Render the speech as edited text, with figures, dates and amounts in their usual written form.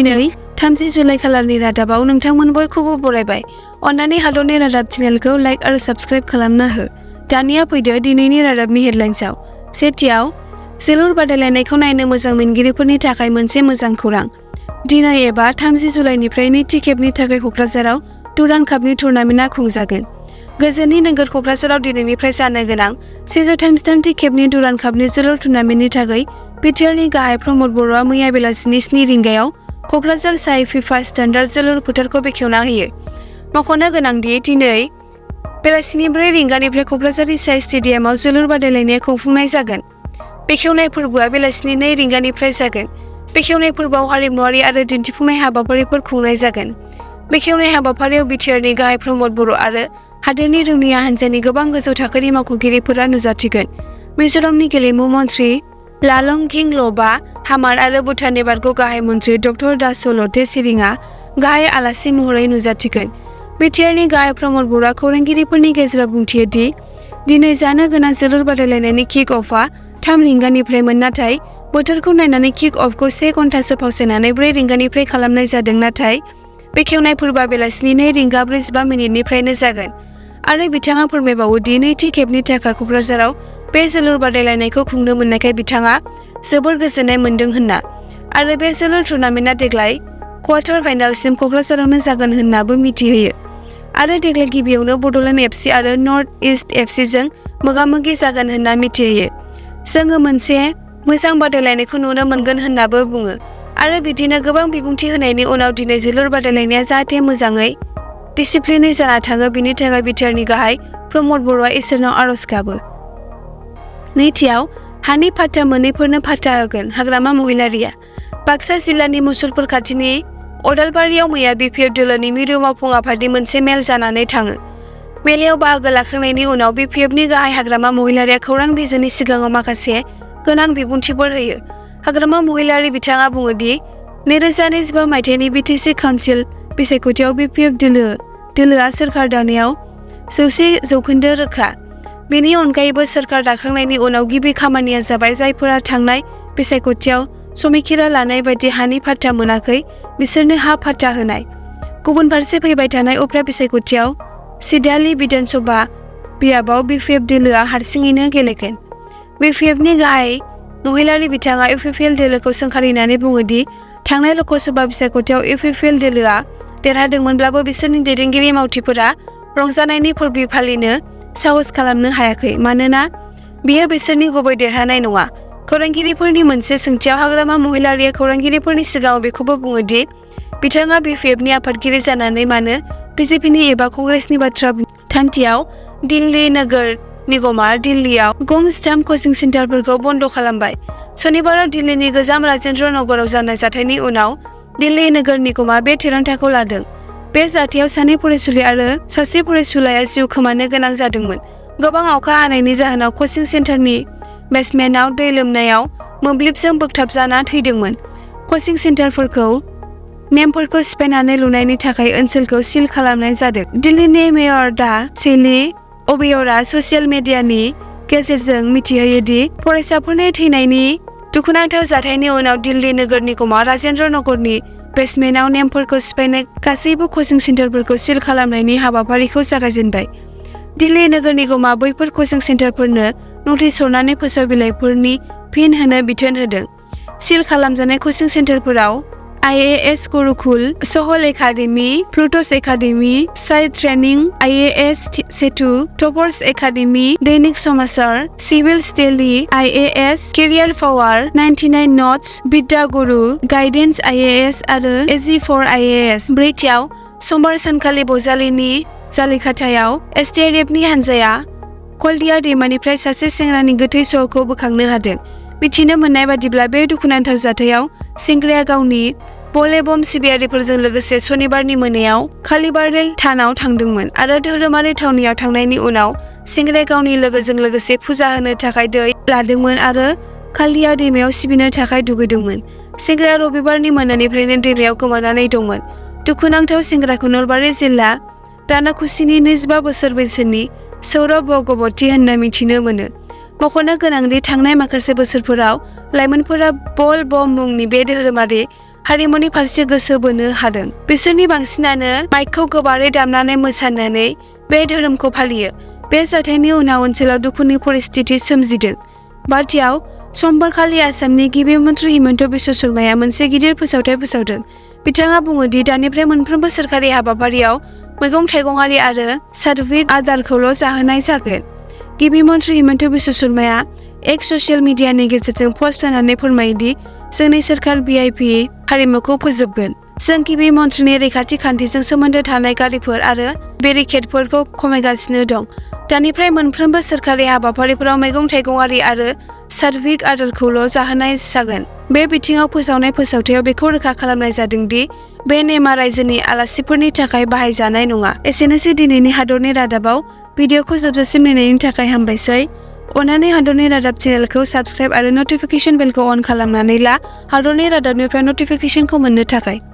दिनै 30 जुलाइ खालारनि रादाबाव नोंथांमोन बयखौबो बरायबाय। अन्नानै हादरनि रादाब चेनेलखौ लाइक आरो साबस्क्राइब खालामना हो। दानिया फैदो दिनैनि रादाबनि हेडलाइन्सआव। सेथियाव जोलुर बादायलायनायखौ नायनो मोजां मोनगिरिफोरनि थाखाय मोनसे मोजां खौरां। दिनै एबा 30 जुलाइनिफ्राय नैथि खेबनि थाखाय क'क्राझाराव दुरान्ड कापनि टुर्नामेन्टआ खुंजागोन। गोजोननि नोगोर क'क्राझाराव दिनैनिफ्राय जानो गोनां 133थि खेबनि दुरान्ड कापनि जोलुर टुर्नामेन्टनि थाखाय बिटिआरनि गाहाय प्रमद बर'आ मैया बेलासिनि 7 रिंगायाव क'क्राझार साइ फिफा स्टान्डार्ड जोलुर फोथारखौ बेखेवना होयो। मख'नो गोनांदि दिनै बेलासिनि 4 रिंगानिफ्राय क'क्राझारनि साइ स्टेडियामाव जोलुर बादायलायनाया खुंफुंनाय जागोन। बेखेवनाय फोरबोआ बेलासिनि 2 रिंगानिफ्राय जागोन। बेखेवनाय फोरबोआव हारिमुआरि आरो दिन्थिफुंनाय हाबाफारिफोर खुंनाय जागोन। बेखेवनाय हाबाफारियाव बिटिआरनि गाहाय प्रमद बर' आरो हादोरनि रौनिया हान्जानि गोबां गोजौ थाखोनि मावख'गिरिफोरा नुजाथिगोन। मिज'रामनि गेलेमु मन्थ्रि लालंकिंलबा हामार आरो भुटाननि बारग' गाहाय मन्थ्रि डक्टर दासो ल'टे सेरिंआ गाहाय आलासि महरै नुजाथिगोन। बिटिआरनि गाहाय प्रमद बर'आ खौरांगिरिफोरनि गेजेराव बुंथियो दि दिनै जानो गोनां जोलुर बादायलायनायनि किक अफआ 3 रिंगानिफ्रायमोन, नाथाय बोथोरखौ नायनानै किक अफखौ 1 घन्टासो फावसायनानै 4 रिंगानिफ्राय खालामनाय जादों। नाथाय बेखेवनाय फोरबोआ बेलासिनि 2 रिंगा 45 मिनिटनिफ्रायनो जागोन। आरो बिथाङा फोरमायबावो दि नैथि खेबनि थाखाय क'क्राझाराव बे जोलुर बादायलायनायखौ खुंनो मोननायखाय बिथाङा जोबोर गोजोननाय मोन्दों होनना। आरो बे जोलुर टुर्नामेन्टआ देग्लाय क्वार्टार फाइनालसिम क'क्राझारावनो जागोन होन्नाबो मिथिहोयो। आरो देग्लाय गिबियावनो बड'लेण्ड एफसि आरो नर्थ इस्ट एफसिजों मोगामोगि जागोन होन्ना मिथिहोयो। जोङो मोनसे मोजां बादायलायनायखौ नुनो मोनगोन होन्नाबो बुङो। आरो बिदिनो गोबां बिबुंथि होनायनि उनाव दिनै जोलुर बादायलायनाया जाहाथे मोजाङै डिसिप्लिनै जाना थाङो बिनि थाखाय बिटिआरनि गाहाय प्रमद बर'आ इसोरनाव आर'ज गाबो। नैथियाव हानि फाट्टा मोनैफोरनो फाट्टा होगोन हाग्रामा महिलारीया। बाक्सा जिल्लानि मुसलपुर खाथिनि अदालबारियाव मैया बिपिएफ दोलोनि मिरु मावफुं आफादनि मोनसे मेल जानानै थाङो। मेलायाव बाहागो लाखांनायनि उनाव बिपिएफनि गाहाय हाग्रामा महिलारीया खौरां बिजोंनि सिगाङाव माखासे गोनां बिबुंथिफोर होयो। हाग्रामा महिलारी बिथाङा बुङो दि 2025 मायथाइनि बिटिसि काउन्सिल बिसायख'थियाव बिपिएफ दोलोआ सोरखार दानायाव 100% रोखा। बेनि अनगायैबो सोरखार दाखांनायनि उनाव गिबि खामानिया जाबाय जायफोरा थांनाय बिसायख'थियाव समिखिरा लानाय बायदि हानि फाट्टा मोनाखै बिसोरनो हा फाट्टा होनाय। गुबुन फारसे फैबाय थानाय उफ्रा बिसायख'थियाव सिडाली बिधान सभा बियाबाव बिपिएफ दोलोआ हारसिङैनो गेलेगोन। बिपिएफनि गाहाय महिलारी बिथाङा UPPL दोलोखौ सोंखारिनानै बुङो दि थांनाय ल'कसभा बिसायख'थियाव UPPL दोलोआ देरहादोंमोनब्लाबो बिसोरनि दैदेनगिरि मावथिफोरा रंजानायनि फोरबो फालिनो साहस खालामनो हायाखै, मानोना बेयो बिसोरनि गुबै देरहानाय नङा। खौरांगिरिफोरनि मोनसे सोंथियाव हाग्रामा महिलारीया खौरांगिरिफोरनि सिगाङाव बेखौबो बुङो दि बिथाङा बिपिएफनि आफादगिरि जानानै मानो बिजेपिनि एबा कंग्रेसनि बाथ्रा बुङो। थामथियाव दिल्ली नोगोर निगमआ दिल्लीयाव गं-3 कचिं सेन्टारफोरखौ बन्द' खालामबाय। सनिबाराव दिल्लीनि गोजाम राजेन्द्र नगराव जानाय जाथायनि उनाव दिल्ली नोगोर निगमआ बे थिरांथाखौ लादों। बे जाथायाव 2 फरायसुलि आरो 1 फरायसुलाया जिउ खोमानो गोनां जादोंमोन। गोबां अखा हानायनि जाहोनाव कचिं सेन्टारनि बेसमेन्टआव दै लोमनायाव मोब्लिबजों बोगथाबजाना थैदोंमोन। कचिं सेन्टारफोरखौ नेमफोरखौ सिफायनानै लुनायनि थाखाय ओनसोलखौ सिल खालामनाय जादों। दिल्लीनि मेयर डा शेली अबेयरआ ससियेल मिडियानि गेजेरजों मिथिहोयो दि फरायसाफोरनि थैनायनि दुखुनांथाव जाथायनि उनाव दिल्ली नोगोर निगमआ राजेन्द्र नगरनि बेसमेन्टआव नेमफोरखौ सिफायनाय गासैबो कचिं सेन्टारफोरखौ सिल खालामनायनि हाबाफारिखौ जागायजेनबाय। दिल्ली नोगोर निगमआ बैफोर कचिं सेन्टारफोरनो नटिस हरनानै फोसाव बिलाइफोरनि फिन होनो बिथोन होदों। सिल खालामजानाय कचिं सेन्टारफोराव IAS Gurukul, Sahal academy, Plutus academy, Sai training, IAS Setu, toppers academy, Dainik Samachar, civils daily, IAS, career power, 99 nuts, Vidya Guru, guidance IAS आरो AG4 IAS। ब्रैथियाव समबार सानखालि बजालिनि जालिखाथायाव STRFनि हानजाया कलदिया दैमानिफ्राय सासे सेंग्रानि गोथै सह'खौ बोखांनो हादों। मिथिनो मोननाय बादिब्ला बे दुखुनांथाव जाथायाव सेंग्राया गावनि बले बम सिबियारिफोरजों लोगोसे सनिबारनि मोनायाव खालिबारलेल थानाव थांदोंमोन आरो धोरोमारि थावनियाव थांनायनि उनाव सेंग्राया गावनि लोगोजों लोगोसे फुजा होनो थाखाय दै लादोंमोन आरो कालिया दैमायाव सिबिनो थाखाय दुगैदोंमोन। सेंग्राया रबिबारनि मोनानिफ्रायनो दैमायाव गोमानानै दंमोन। दुखुनांथाव सेंग्राखौ नलबारि जिल्ला दानाकुसिनि 25 बोसोर बैसोनि सौरभ भगवती होनना मिथिनो मोनो। मख'नो गोनांदि थांनाय माखासे बोसोरफोराव लाइमोनफोरा बल बम मुंनि बे धोरोमारि हारिमुनि फारसे गोसो बोनो हादों। बिसोरनि बांसिनानो माइकखौ गोबारै दामनानै मोसानानै बे धोरोमखौ फालियो। बे जाथायनि उनाव ओनसोलाव दुखुनि परिस्थिति सोमजिदों। बाथियाव समबारखालि आसामनि गिबि मन्थ्रि हिमन्त बिश्व शर्माया मोनसे गिदिर फोसावथाय फोसावदों। बिथाङा बुङो दि दानिफ्राय मोनफ्रोमबो सोरखारि हाबाफारियाव मैगं-थाइगंआरि आरो सात्विक आदारखौल' जाहोनाय जागोन। गिबि मन्थ्रि हिमन्त बिश्व शर्माया एक्स ससियेल मिडियानि गेजेरजों पस्ट होनानै फोरमायोदि जोंनि सोरखार भिआइपि हारिमुखौ फोजोबगोन। जों गिबि मन्थ्रिनि रैखाथि खान्थिजों सोमोन्दो थानाय गारिफोर आरो बेरिकेडफोरखौ खमायगासिनो दं। दानिफ्राय मोनफ्रोमबो सोरखारि हाबाफारिफोराव मैगं-थाइगंआरि आरो सात्विक आदारखौल' जाहोनाय जागोन। बे बिथिङाव फोसावनाय फोसावथायाव बेखौ रोखा खालामनाय जादों दि बे नेमआ रायजोनि आलासिफोरनि थाखाय बाहायजानाय नङा। एसेनोसै दिनैनि हादरनि रादाबाव। भिडिअखौ जोबजासिम नायनायनि थाखाय हामबायसै। अन्नानै हादरनि रादाब चेनेलखौ साबस्क्राइब आरो नटिफिकेशन बेलखौ अन खालामनानै ला हादरनि रादाबनिफ्राय नटिफिकेशनखौ मोननो थाखाय।